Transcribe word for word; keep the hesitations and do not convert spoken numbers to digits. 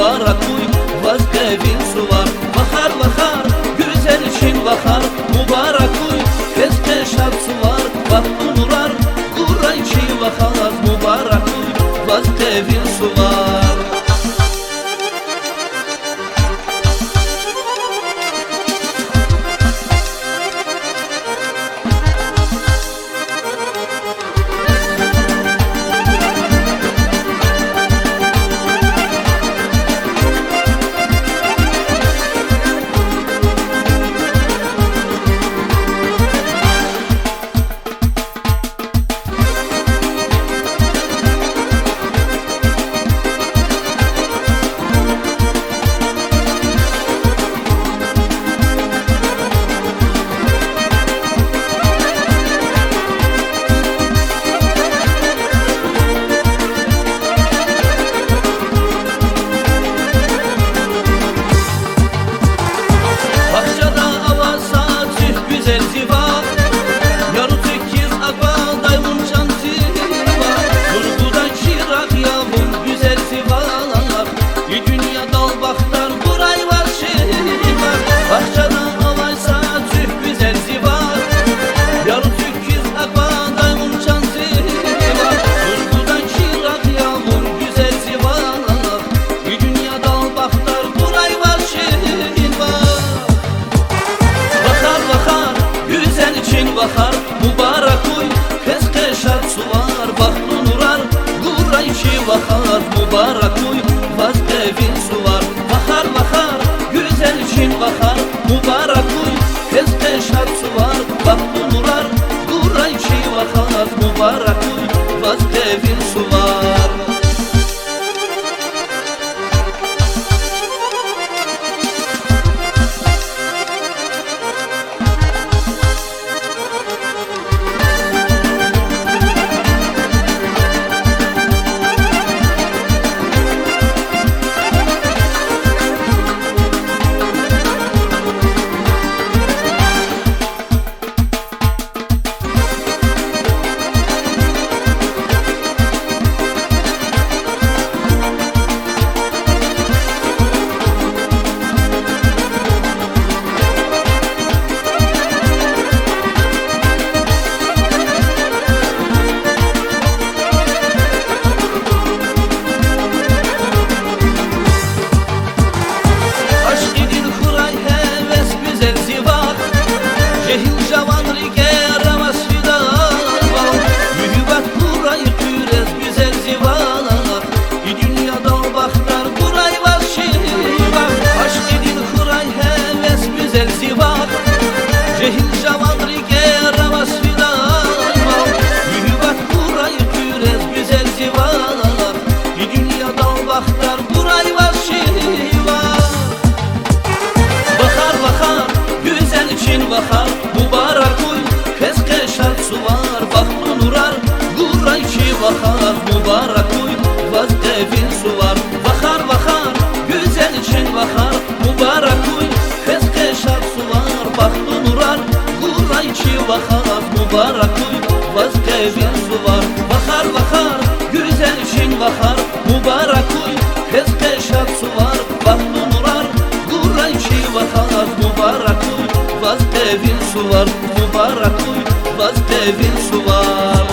Мубаракуй ваз къе вил сувар, вахар, вахар, гуьзел чин вахар. Мубаракуй, квез къе шад сувар, бахтлу нурар гурай чи вахаз. Мубаракуй ваз къе вил сувар. Бахчада авай са цуьк гуьзел зи вах, яру цуьк хьиз аквадай вун чан зи вах, зурбудай чирагъ я вун гуьзел зи вах. И дуьньядал бахтар гурай ваз чи вах. Бахчада авай са цуьк гуьзел зи вах, яру цуьк хьиз аквадай вун чан зи вах, зурбудай чирагъ я вун гуьзел зи вах. И дуьньядал бахтар гурай ваз чи вах. Вахар, вахар, гуьзел чин вахар, мубаракуй, квез къе шад сувар, бахтлу нурар гурай чи вахаз. Мубаракуй ваз къе вил сувар, вахар, вахар, гуьзел чин вахар. Мубаракуй, квез къе шад сувар, бахтлу нурар гурай чи вахаз. Мубаракуй ваз къе вил сувар. Ашкъидин хьурай гьевес гуьзел зи вах, жегьил жаванри кӀера ваз фида вал, муьгьуьббат хьурай хъуьрез гуьзел зи вах. И дуьньядал бахтар гурай ваз чи вах, ашкъидин хьурай гьевес гуьзел зи вах, жегьил жаванри кӀера ваз фида вал, муьгьуьббат хьурай хъуьрез гуьзел зи вах. И дуьньядал бахтар гурай ваз чи вах. Вахар, вахар, гуьзел чин вахар, мубаракуй, квез къе шад сувар, бахтлу нурар гурай чи вахаз. Мубаракуй ваз къе вил сувар, вахар, вахар, гуьзел чин вахар. Мубаракуй, квез къе шад сувар, бахтлу нурар гурай чи вахаз. Мубаракуй ваз къе вил сувар, вахар, вахар, гуьзел чин вахар. Мубаракуй, квез къе шад сувар, бахтлу нурар гурай чи вахаз. Мубаракуй ваз къе вил сувар, мубаракуй ваз къе вил сувар.